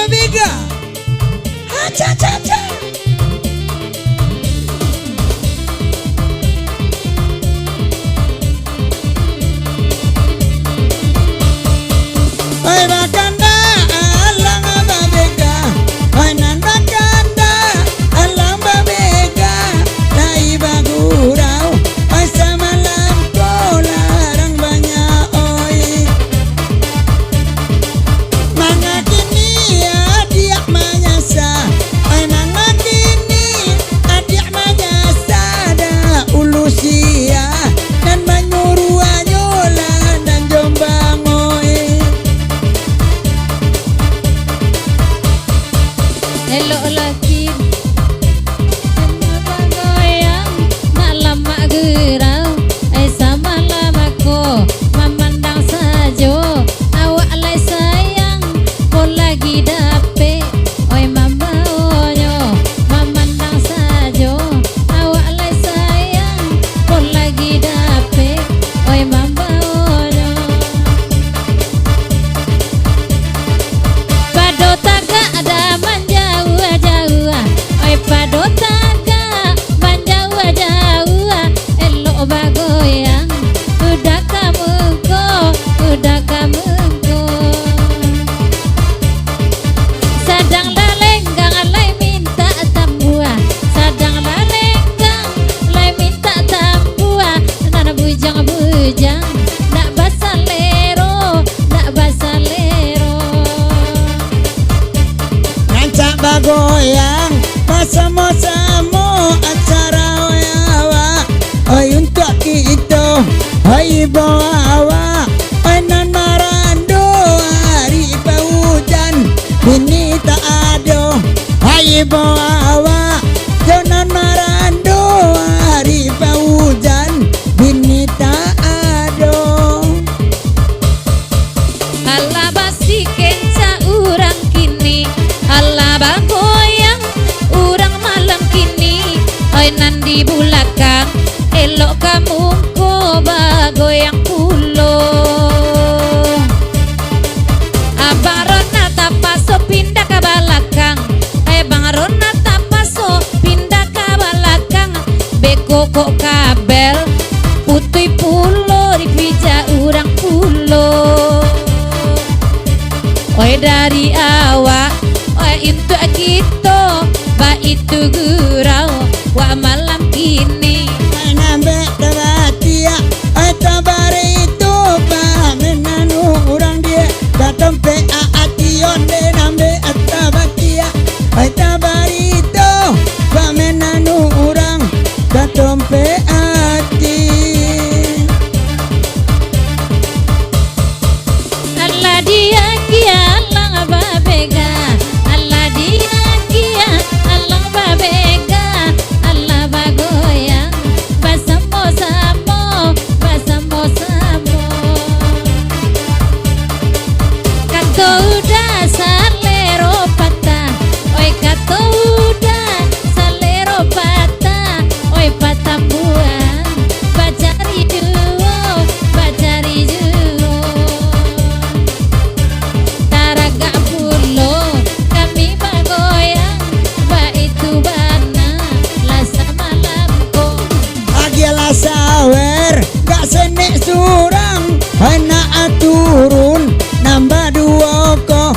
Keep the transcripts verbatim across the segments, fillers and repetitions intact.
Bega. Ha, cha, cha, cha. Oi, bakandak alang babega, oi, nan bakandak alang babega, lai bagurau, oi, samalam ko larang banyak, oi. Manga kini adiak manyasa, oi, manga kini adiak manyasa, dak ulu sia nan manyuruahnyo lah nan Jombang, oi. Elok laki. Kena bagoyang, nak lamak gerau. Eh, samalam ko mamandang sajo, awak lai sayang, ko lagi dapek, oi, mambaonyo. Mamandang sajo, awak lai sayang, ko lagi dapek, oi, mambaonyo. Pado tagak dah manjauah-jauah, oi, pado tagak manjauah-jauah, elok bagoyang, udah ka mungko, udah ka mungko. Sadang lalenggang lai mintak tambuah, sadang lalenggang lai mintak tambuah, nan bujang-bujang, nak basalero, nak basalero. Rancak bagoyang, basamo-samo acara, oi, awak, oi, untuak kito, oi, ibo awak, oi, nan marando ari paujan, bini tak ado, oi, ibo awak, jo nan marando ari paujan, bini tak ado. Alah basikenca urang kini, alah bagoyang urang malam kini. Oi, nan di bulakang, elok ka mungko bagoyang pulo. Abang Ronald tapaso pindah ka balakang. Eh, Bang Ronald tapaso pindah ka balakang. Beko kok kabel, putuih pulo dipijak urang pulo. Oi, dari awak, oi, untuak kito, baitu gurau, wak malam kini. Ai nambek tabatiak, ai tabarito, pamenan urang diak, katompek a-, ati onde nambek tabatiak, ai tabarito, pamenan urang, katompek ati. Alah diagiah alang babega, alah diagiah alang babega, alah bagoyang basamo-samo, basamo-samo. Kato udah salero patah, oi, kato udah salero patah, oi, patambuan bacari juo, bacari juo. Taragak pulo kami bagoyang, baitu bana lah samalam ko. Agiahlah sawer, gak senek surang, handak turun nan baduo ko.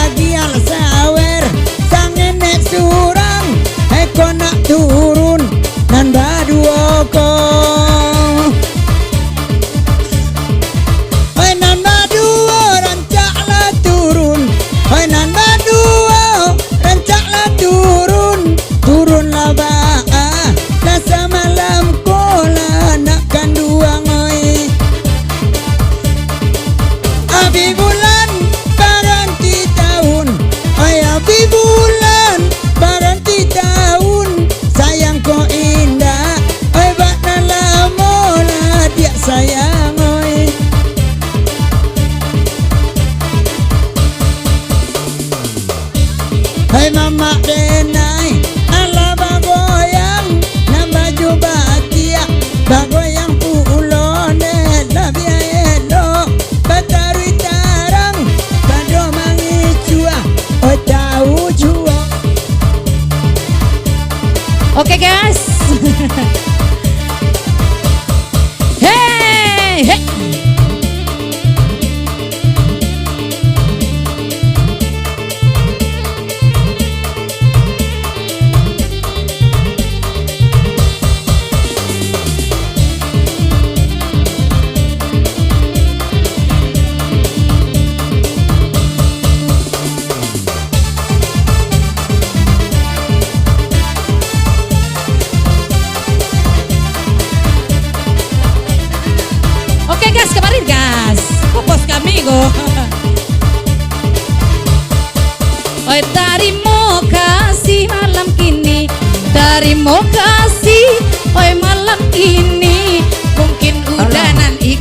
Agiahlah sawer, sangenek surang, eko nak turun nan baduo ko. Oi, nan baduo, rancaklah turun. Oi, nan baduo, rancaklah turun. Turunlah baa, lah samalam ko lah anak kanduang, oi. Abi bulan baranti taun, oi, abi bulan baranti taun. Sayang ko indak, oi, bak nan lamo lah diak sayang, oi. Hai mamak denai, alah bagoyang, nan baju batiak, bagoyang pulo ne labiah elok, bataruih tara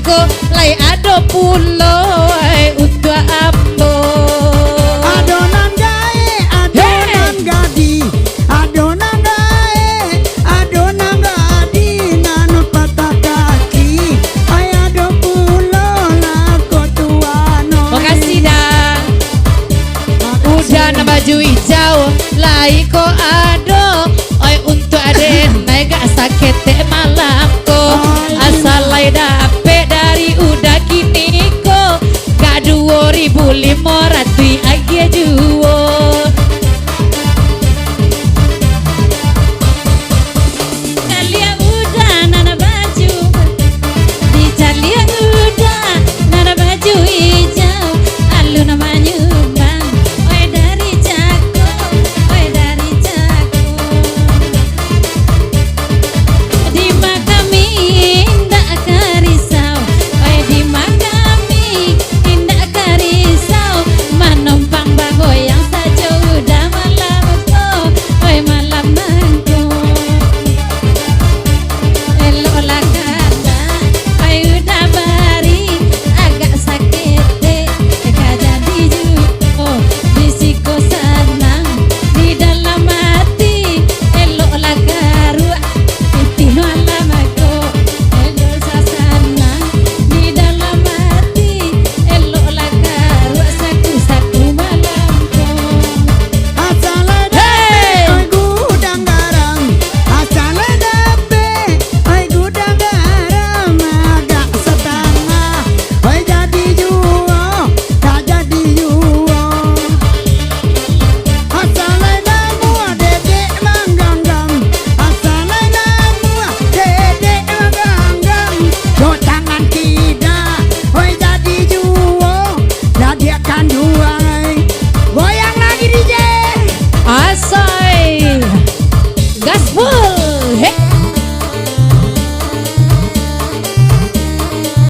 Ko lai ado pulo, ai, untuak ambo. Ado nan gaek, ado Hei! nan gadih, ado nan gaek, ado nan gadih, nan patah kaki, ai, ado pulo lah ko tuan, oi. Makasih, Da. Uda nan baju ijau, lai ko ado. Oi, untuak aden, nai gak saketek malam ko. Oi. Asa lai dapek dari Uda kini ko. Gak duo ribu limo ratuih